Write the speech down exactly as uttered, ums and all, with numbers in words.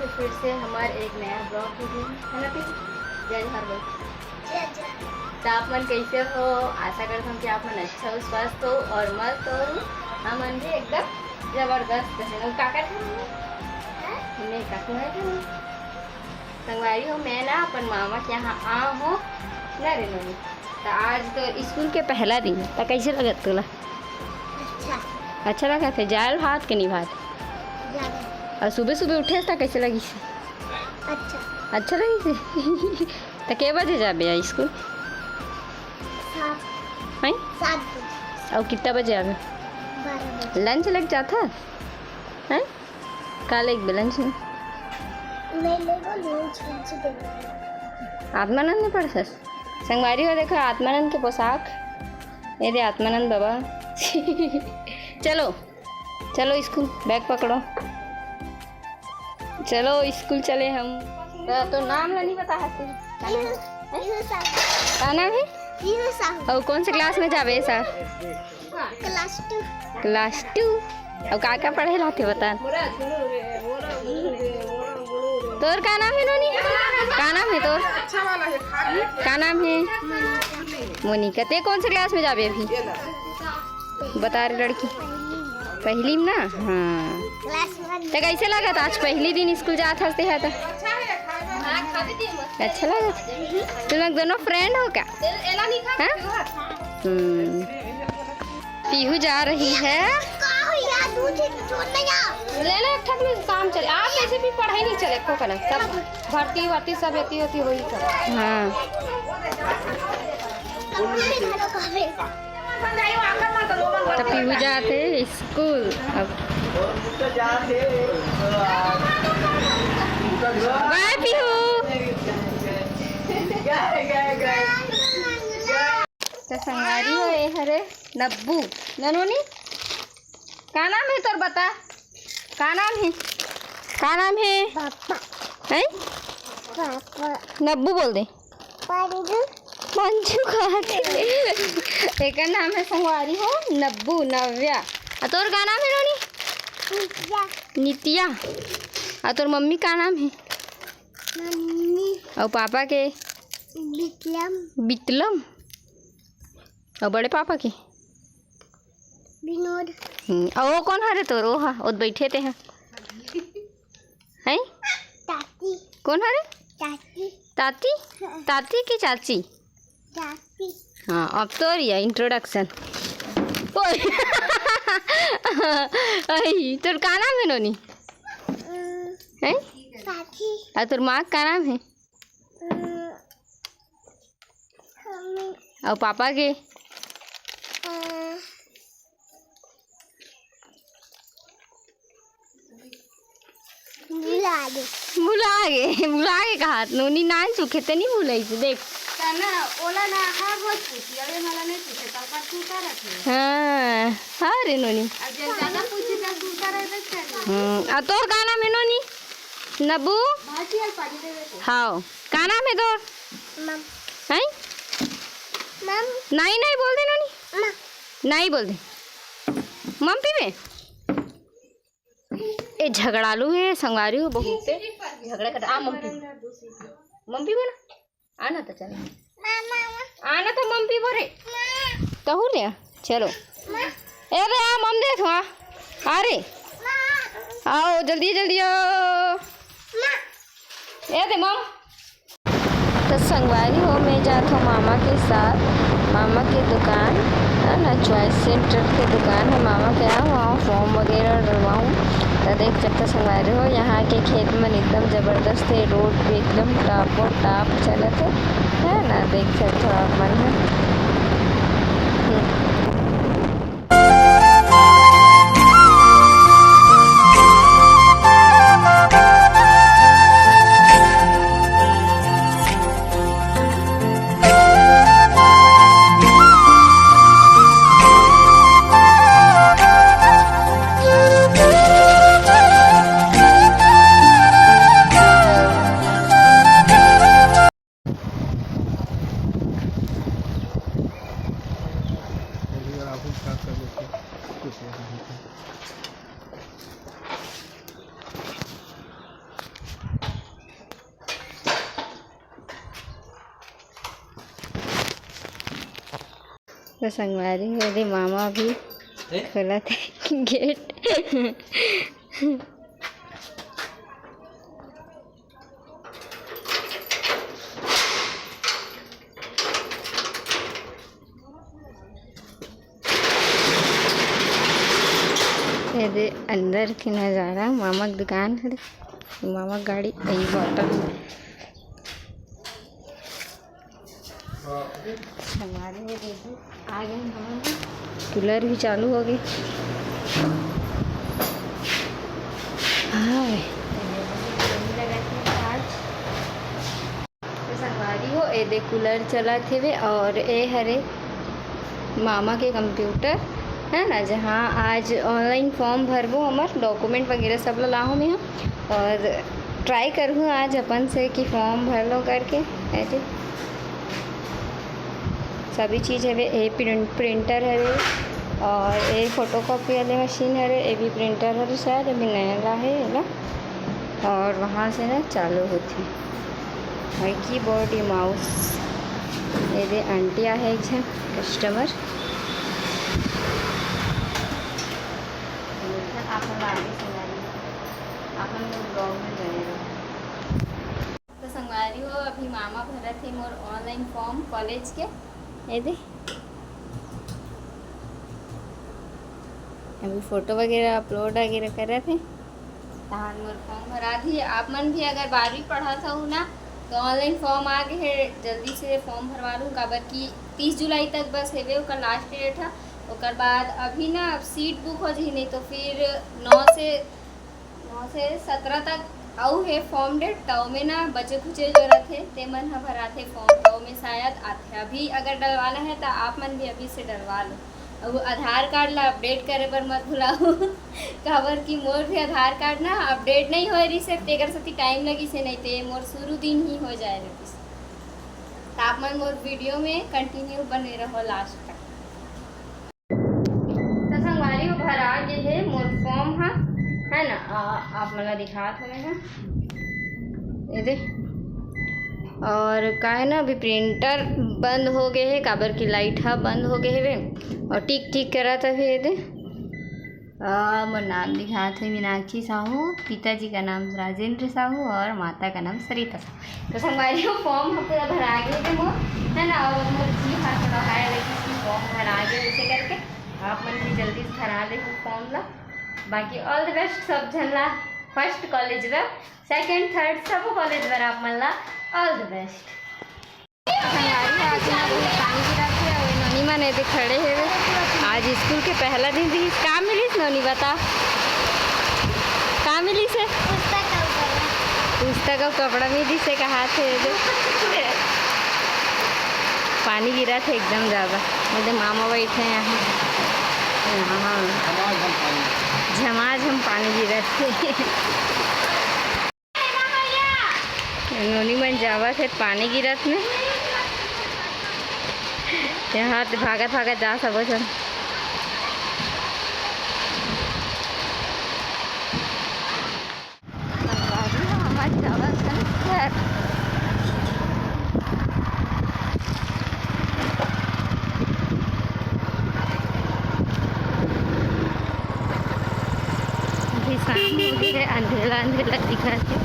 फिर से हमार एक नया vlog video है ना पीहू? जय जोहार बोल। जय जोहार। तो आप मन कैसे हो? आशा करता हूँ कि आप मन अच्छा हो, स्वस्थ हो और मस्त हो। हमन भी एकदम जबरदस्त है। और का करत हन? हैं? हमने का कुआं है? संगवारी हो, मैं ना अपन मामा के यहाँ आ हो ना रे नोनी। तो आज तो स्कूल के पहला दिन, तो कैसे लगत तोला? अच्छा। अच्छा लगत हे? जायल भात के नहीं भात? जायल। और सुबह सुबह उठे तो कैसे लगिस? अच्छा। अच्छा लगिस? तो के बजे जाबे आ स्कूल? सात। हैं? सात बजे। और कितना बजे आबे? बारह बजे। लंच लग जाता? हैं? का लेगबे लंच में? नहीं लेगो, लंच लंच देबे। आत्मानंद में पढ़थस? संगवारी हो, देखो आत्मानंद के पोशाक। ये दे आत्मानंद बाबा। चलो, चलो स्कूल, बैग पकड़ो। चलो स्कूल चले हम। तो, तो नाम ला नहीं बता है तू। का नाम है? पीहू साहू। का नाम है? पीहू साहू। और कौन से क्लास में जाबे sir? Class two. Class two. और का का पढ़े लाते बता। तोर का नाम है नोनी? का नाम है तोर? का नाम है? मोनिका। ते कौन से क्लास में जाबे अभी? बता रे लड़की। पहली में ना? हाँ। क्लास वन। ते कैसे लगत आज पहली दिन स्कूल जात हस ते हा त? अच्छा लगत। तुम लोग दोनों फ्रेंड हो क्या? हाँ? हम्म। पीहू जा रही है। का हो यार, दूध छोड़ ना यार। ले ले, एक ठक में काम चले। आप ऐसे भी पढ़ाई नहीं चले, को करना। सब भर्ती वर्ती सब एती होती होई सब। हाँ। कपड़े भी धरो कहबे। तो पीहू जाते स्कूल। अब बाय पीहू। तो संगवारी हो, ये हरे नब्बू। ननोनी, का नाम है तोर, बता? का नाम है? का नाम है? पापा। हैं? पापा। नब्बू बोल दे। पंजू। मंजू कहा थे। एकर नाम है संगवारी हो नब्बू, नव्या। आ तोर का नाम है नोनी? नित्या। नित्या। आ तोर मम्मी का नाम है? मम्मी। और पापा के? बितलम। बितलम। और बड़े पापा के? विनोद। हम्म, और वो कौन हरे तोर? वो हा, वो बैठे ते हैं। हैं? ताती। कौन हरे? ताती। ताती? हाँ। ताती की चाची? ताती। हाँ, अब तोर या इंट्रोडक्शन। ओए। आई, तोर का नाम है नोनी? अम, हैं? ताती। और तोर माँ का नाम है? अम, मम्मी। और पापा के? अ, भुला गे। भुला गे, भुला गे कहा? नोनी नान चुके ते नहीं भुलाई से, देख। ना, ओला ना, हाँ, बहुत पूछी, अरे मला नहीं पूछे, तो पर तू का रखे? हाँ, हाँ रे नोनी। अब जब ज्यादा पूछी, तब तू का रहे, देख कर। हम्म, आ तोर का नाम है नोनी? नब्बू? भाजी और पानी दे दे। हाँ, का नाम है तोर? मम। हैं? मम। नाई, नाई बोल दे नोनी। मम। नाई बोल दे। मम पीबे? ए झगड़ालू है, संगवारी हो बहुत से। झगड़ा कर, आ मम पी। मम पीबो ना? आ ना तो चल। मम, मम, मम। आ ना तो मम पीबो रे। मम। तहू ले आ, चलो। मम। ए रे आ, मम दे थो, आ। आ रे। मम। आओ, जल्दी, जल्दी आओ। मम। ए दे मम। तो संगवारी हो, मैं जात हूँ मामा के साथ, मामा के दुकान है ना, चॉइस सेंटर के दुकान है मामा के यहाँ, वहाँ फॉर्म वगैरह डलवाऊँ। तो देख सकते संगवारी हो, यहाँ के खेत मन एकदम जबरदस्त है, रोड भी एकदम टापो टाप चलत है, है ना, देख सकते हो आप मन है। तो संगवारी हो दे, मामा भी खोलत हे गेट। ये दे अंदर के नजारा, मामा के दुकान हरे, मामा के गाड़ी, यही बॉटल। हमारे में देखो, आ गए हम। कूलर भी चालू हो गए। हाय। तो संगवारी हो, ए दे कूलर चलत हेवे और ए हरे मामा के कंप्यूटर, है ना, जहाँ आज ऑनलाइन फॉर्म भरबो, हमर डॉक्यूमेंट वगैरह सब ला लाहूँ मैं, और ट्राई करहूँ आज अपन से कि फॉर्म भर लो करके। ऐसे सभी चीज़ हवे। ए प्रिंट प्रिंटर हवे और ए फोटोकॉपी वाले मशीन हवे। ए भी प्रिंटर हवे शायद, अभी नया ला है ना। और वहाँ से ना चालू होती है कीबोर्ड, ये माउस। ये दे आंटी आहे एक झन कस्टमर। आप मन आगे सुनाई, आप मन मोर ब्लॉग में बने रहो। तो संगवारी हो, अभी मामा भरत हे मोर ऑनलाइन फॉर्म कॉलेज के। ये दे, अभी फोटो वगैरह अपलोड वगैरह करत हे, तहान मोर फॉर्म भरा दी। आप मन भी अगर बारहवीं पढ़त हव ना, तो ऑनलाइन फॉर्म आ गए हे, जल्दी से फॉर्म भरवा लूँ, काबर कि तीस जुलाई तक बस हेवे ओकर लास्ट डेट है। ओकर बाद अभी ना अब सीट बुक हो जाही, नहीं तो फिर नौ से नौ से सत्रह तक अउ हे फॉर्म डेट, त ओमे ना बचे खुचे जो रथे, ते मन ह भराथे फॉर्म, त ओमे शायद आथे। अभी अगर डलवाना है, त आप मन भी अभी से डलवा लो। अउ आधार कार्ड ला अपडेट करे बर मत भुलाओ, काबर कि मोर भी आधार कार्ड ना अपडेट नहीं होए रहिस हे, तेकर सेती टाइम लगिस हे, नहीं ते मोर शुरू दिन ही हो जाए रहिस। त आप मन मोर वीडियो में कंटिन्यू बने रहो लास्ट तक। तो संगवारी हो, भरा गे हे मोर फॉर्म ह, है ना। आ, आप मन ला दिखात हवे ह, ये दे। और का है ना, अभी प्रिंटर बंद हो गए हे, काबर की लाइट ह बंद हो गए हेवे, और टिक टिक करत हवे, ये दे। आ, मोर नाम दिखात हे मीनाक्षी साहू, पिताजी का नाम राजेंद्र साहू और माता का नाम सरिता साहू। तो संगवारी हो, फॉर्म ह पूरा भरा गे हे मोर, है ना, और मोर जी हाथ थोड़ा हाय लगी कि फॉर्म भरा गे, ऐसे करके आप मन भी जल्दी से भरा ले फॉर्म ला। बाकी all the best सब झन ला, फर्स्ट कॉलेज बर, सेकंड, थर्ड, सब कॉलेज बर आप मन ला all the best। संगवारी हो, आज ना बहुत पानी गिरत हे, अउ नोनी मन एदे खड़े हेवे। आज स्कूल के पहला दिन रहिस, का मिलिस नोनी, बता, का मिलिस हे? पुस्तक अउ कपड़ा। पुस्तक अउ कपड़ा मिलिस हे, कहाथे एदे। पानी गिरत हे एकदम ज्यादा। मेरे मामा बैठे हैं यहाँ, यहाँ झमाझम पानी गिरत हे। नोनी मन जावत हे पानी गिरत में। यहाँ ते भागत भागत जा सबो झन। अभी शाम हो गई है, अंधेला अंधेला दिखत हे।